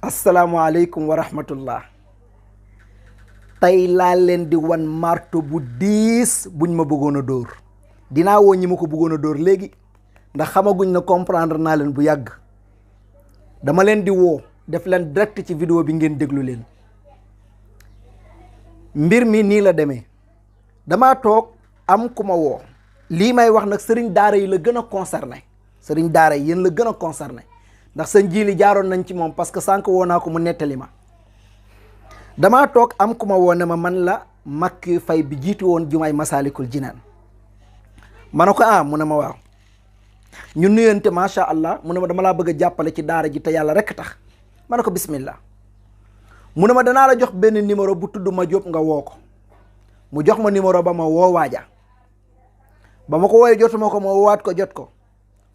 asalaamaaleykum wa rahmatullah. tey laa leen di wan marto bu diis buñ ma bëggoon a dóor. dinaa woo ñi ma ko bëggoon a dóor léegi ndax xamaguñ na comprendre naa leen bu yàgg. dama leen di woo def leen direct ci vidéo bi ngeen déglu leen. mbir mi nii la demee. damaa toog am ku ma woo. lii may wax nag sëriñ daara yi la gën a concerné. sëriñ daara yi yéen la gën a concerné. ndax seen jiili jaaroon nañ ci moom parce que sànq woo naa ko mu nettali ma. damaa toog am ku ma woo ne ma man la Macky Faye bi jiitu woon jumaay Masaalikul Jinaan. ma ne ko mu ne ma waaw. ñu nuyante macha allah mu ne ma dama laa bëgg a jàppale ci daara ji te yàlla rekk tax. ma ne ko bismillah. mu ne ma danaa la jox benn numéro bu tudd ma Jóob nga woo ko. mu jox ma numéro ba ma woo waaja. ba ma ko woowee jotuma ko ma woowaat ko jot ko.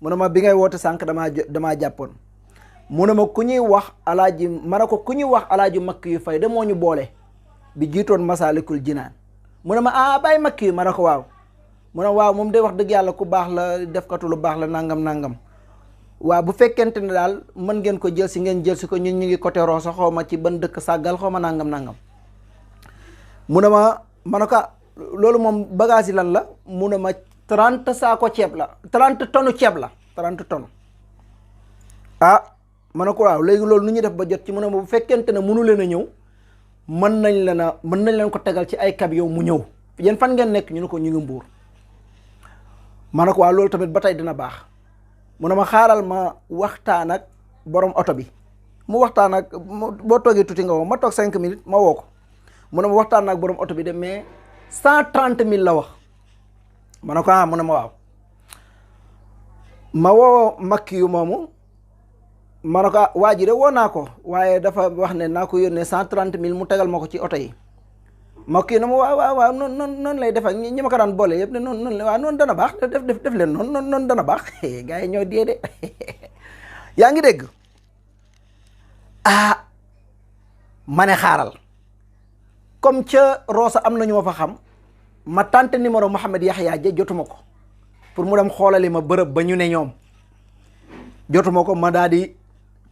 mu ne ma bi ngay woote sànq damaa jàppoon. mu ne ma ku ñuy wax alaaji ma ne ko ku ñuy wax alaaji Macky Faye de moo ñu boole bi jiitoon Masaalikul Jinaan. mu ne ma bàyyi Macky ma ne ko waaw. mu ne waaw moom de wax dëgg yàlla ku baax la defkatu lu baax la nangam. waaw bu fekkente ne daal mën ngeen ko jël si ngeen jël si ko ñun ñu ngi côté Rosso xaw ma ci ban dëkk sàggal xaw ma nangam. mu ne ma ne ko loolu moom bagage yi lan la mu ne ma 30 saako ceeb la 30 tonnes ceeb la 30 tonnes. ma ne ko waaw léegi loolu nu ñuy def ba jot ci mu ne ma bu fekkente ne mënu leen a ñëw mën nañ leen ko tegal ci ay camion mu ñëw yéen fan ngeen nekk ñu ne ko ñu ngi Mbuur. ma ne ko waaw loolu tamit ba tey dina baax. mu ne ma xaaral ma waxtaan ak borom oto bi mu waxtaan ak boo toogee tuuti nga woo ma toog 5 minutes ma woo ko mu ne ma waxtaan ak borom oto bi de mais 130 000 la wax. ma ne ko mu ne ma waaw. ma woo Macky yu moomu ma ne ko waa ji de woo naa ko waaye dafa wax ne naa ko yónnee 130 000 mu tegal ma ko ci oto yi. Macky na ma waaw noonu lay def ak ñi ma ko daan boole yëpp ne noonu dana baax def leen noonu dana baax gars yi ñoo dee de yaa ngi dégg. ma ne xaaral comme ca Rosso am na ñu ma fa xam ma tànte numéro Mouhamed Yaxya ja jotuma ko pour mu dem xoolali ma bërëb ba ñu ne ñoom jotuma ko ma daal di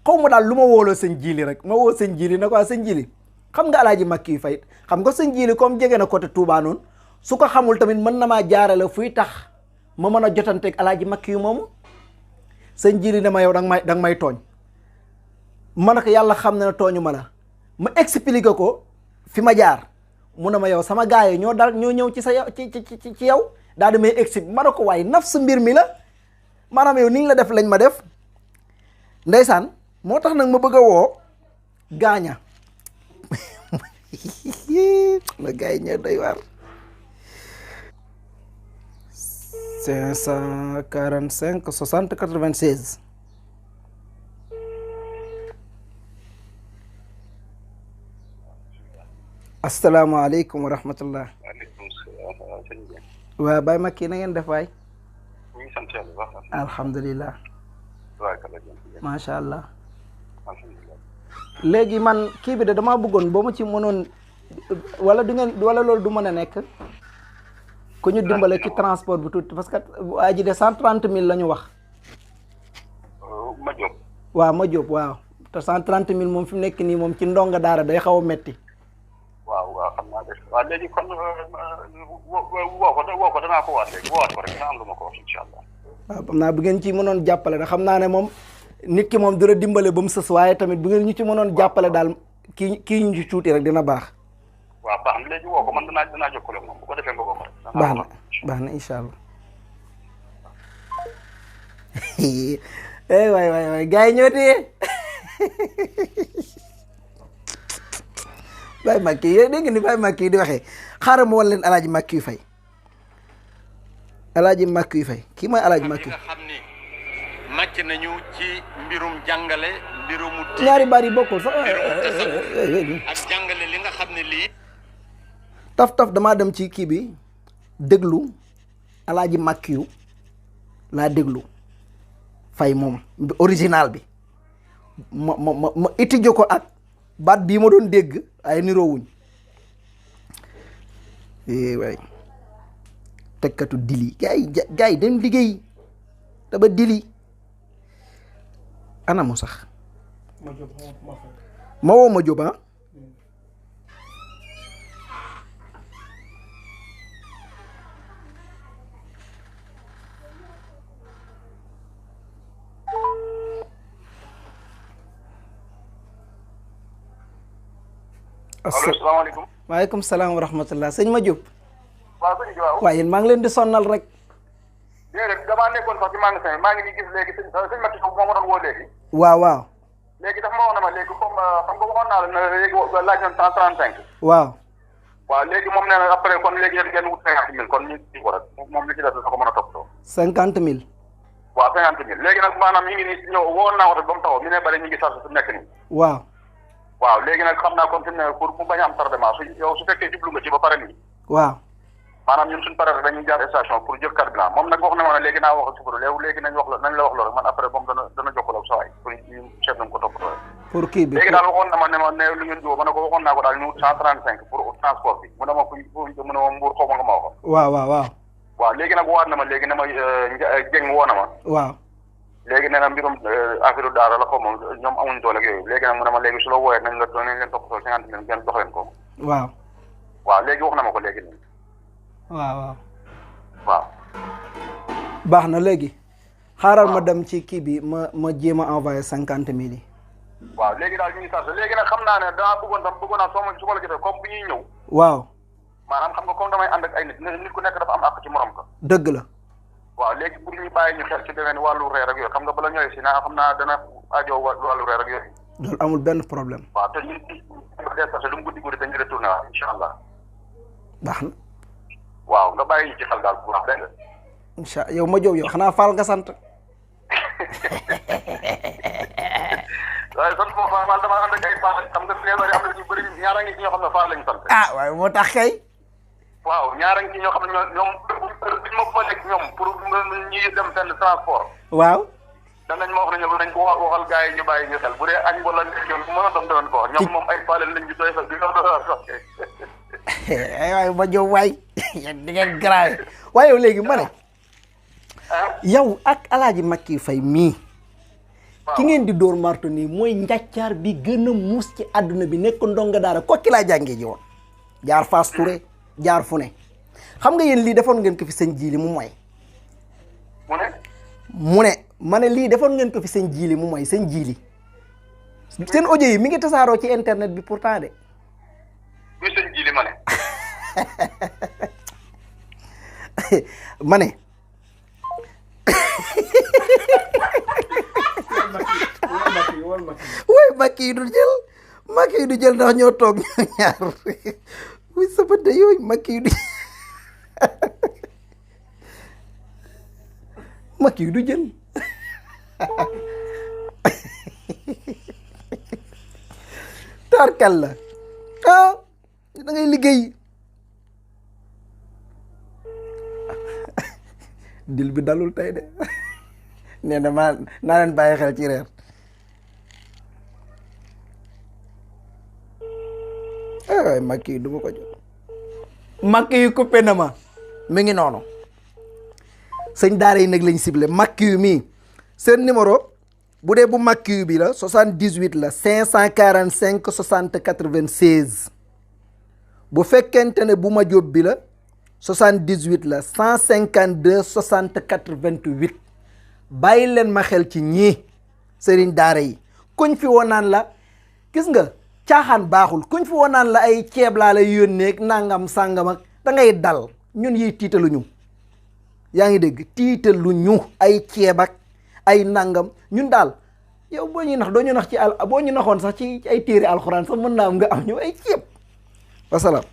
xaw ma daal lu ma wóoloo sëñ Jili rek ma woo sëñ Jili na ko sëñ Jili xam nga alaaji Macky Faye xam nga sëñ Jili comme jege na côté Touba noonu su ko xamul tamit mën na maa jaarale fuy tax ma mën a jotanteeg alaaji Macky yu moomu. sëñ Jili ne ma yow danga may tooñ. ma ne ko yàlla xam na ne tooñu ma la ma expliqué ko fi ma jaar mu ne ma yow sama gars yi ñoo ñëw ci sa yow ci yow daal di may expliqué ma ne ko waaye naf su mbir mi la maanaam yow ni ñu la def lañ ma def ndeysaan moo tax nag ma bëgg a woo gaaña la gars yi ñoo doy waar. 545 60 96. asalaamaaleykum wa rahmatullah. waaleykum salaam. waa Baye Macky na ngeen def waay. ñu ngi sant yàlla bu baax. alhamdulilah. macha allah. alhamdulilah. léegi man kii bi de damaa bëggoon boo ma ci mënoon wala loolu du mën a nekk. ku ñu dimbale ci transport bu tuuti parce que waa ji de 130 000 la ñu wax. ma jóg. waaw ma jóg waaw te 130 000 moom fi mu nekk nii moom ci ndonga daara day xaw a metti. waaw xam naa de waaw léegi kon woo ko danaa ko waat léegi woowaat ko rek dina am lu ma ko wax incha allah. waaw xam naa bu ngeen ci mënoon jàppale da xam naa ne moom nit ki moom dina dimbale ba mu sës waaye tamit bu ngeen ñu ci mënoon jàppale daal kii ñu ci tuuti rek dina baax. waaw baax na léegi woo ko man danaa jokkale moom bu ko defee nga ko rek. baax na incha allah. waay gars yi ñoo téye Baye Macky yéen dégg nga ni Baye Macky di waxee xaaral ma wan leen alaaji Macky Faye alaaji Macky Faye kii mooy alaaji Macky. nga xam ni màcc nañu ci mbirum jàngale mbirum. ñaari baat yi bokkul sax. ak jàngale li nga xam ne lii. taf damaa dem ci kii bi déglu alaaji Macky yu laa déglu Faye moom original bi ma étudier ko ak baat bii ma doon dégg ay niroowuñ waay tekkatu dili gars yi dem liggéey te ba dili anamu sax ma woo ma Jóob ah. allo salaamaaleykum. waaleykum salaam wa rahmatullah sëñ ma Jóob. waaw sëñ bi waaw. waaye yéen maa ngi leen di sonnal rek. déedéet damaa nekkoon sax ci magasin maa ngi nii gis léegi sëñ Mati Sow moo ma doon woo léegi. waaw waaw. léegi dafa ma wax ne ma léegi comme xam nga waxoon naa la ne léegi laaj nañ 135. waaw. waaw léegi moom nee na après kon léegi yéen ngeen wut 50 000 kon ñu kii ko rek moom li ci des da ko mën a toppatoo. 50 000. waaw 50 000 léegi nag maanaam ñu ngi nii ñëw woon naa ko ba mu taxaw mi ne bëri ñu ngi sarse su nekk nii. waaw. waaw léegi nag xam naa kon fi mu ne pour mu bañ a am tardement su fekkee jublu nga ci ba pare nii. waaw. maanaam ñun suñu paree dañuy jaar station pour jël carte blanche moom nag wax na ma ne léegi naa wax sukuru léegi nañ la wax loolu man après moom dana jokkoo ak sa waay pour ñu seet nañ ko toppatoo. pour kii bi léegi daal waxoon na ma ne lu ngeen jiwoo ma ne ko waxoon naa ko daal ñu 135 pour transport bi mu ne ma mu ne ma mbuur xaw ma nga ma waxoon. waaw. waaw léegi nag waat na ma léegi ne ma Dieng woo na ma. waaw. léegi nee na mbirum affaire daara la ko moom ñoom amuñ doole ak yooyu léegi nag mu ne ma léegi su la wooyee nañ leen toppatoo 50 000 ngeen jox leen ko. waaw. waaw léegi wax na ma ko léegi nii. waaw. baax na léegi. xaaral ma dem ci kii bi ma jéem a envoyé 50 000 yi. waaw léegi daal ñu ngi sarse léegi nag xam naa ne daa bëggoon naa su ma la jotee comme bi ñuy ñëw. waaw. maanaam xam nga comme damay ànd ak ay nit ku nekk dafa am àq ci morom ka. dëgg la. waaw léegi pour ñu bàyyi ñu xel ci demee wàllu reer ak yooyu xam nga bala ñëwee si naa xam naa dana aajo wàllu reer ak yooyu. loolu amul benn problème. waaw te ñun lu mu guddi dañuy retourné waat incha allah. baax na. waaw nga bàyyi ñu ci xel daal bu baax dégg nga. incha yow ma Jóob yow xanaa Fall nga sant. waaye sant moom Fall dama ànd ak ay Fall xam nga feebar yi am na ñu bëri ñaara ngi ci ñoo xam ne Fall lañu sant. waaye moo tax kay. waaw ñaara ngi ci ñoo xam ne ñoom duñ ma ko nekk ñoom pour ñuy dem fenn transport. waaw. danañ ma wax ne ñoom dañ ko waxal gars yi ñu bàyyi ñu xel bu dee añ wala ndekki bu mën a doon doon ko wax ñoom moom ay Fall lañ ñu doy sax di nga doon sax. waaye ma Jóob waay di ngeen grave waaye yow léegi ma ne. yow ak Alaaji Makki Fay mii. ki ngeen di dóor marto nii mooy njàccaar bi gën a muus ci àdduna bi nekk ndonga daara kokki laa jàngee ji woon jaar Fass Touré jaar fu ne xam nga yéen lii defoon ngeen ko fi sëñ Jiili mu mooy mu ne ma ne lii defoon ngeen ko fi sëñ Jiili mu mooy sëñ Jiili seen audio yi mi ngi tasaaroo ci internet bi pourtant de muy sëñ Jiili ma ne ma ne way Makki yi du jël ndax ñoo toog ñoo ñaar wuy sama de yooyu Makki yi du jël tarkal la da ngay liggéey dil bi dalul tey de nee na maa naa leen bàyyi xel ci reer waay Makki yi du ma ko jot Makki yi coupé na ma mi ngi noonu sëñ daara yi nag lañ ciblé Makki yu mii seen numéro bu dee bu Makki yu bi la 78 la 545 60 96 bu fekkente ne bu ma Jóob bi la 78 la 152 60 88 bàyyi leen ma xel ci ñii sëriñ daara yi kuñ fi woon naan la gis nga caaxaan baaxul kuñ fi woon naan la ay ceeb laa lay yónnee nangam sàngam ak da ngay dal ñun yiy tiitaluñu yaa ngi dégg tiitaluñu ay ceeb ak ay nangam ñun daal yow boo ñuy nax doo ñu nax ci boo ñu naxoon sax ci ay téere alxuraan sax mën naa am nga am ñu ay ceeb wasalaam.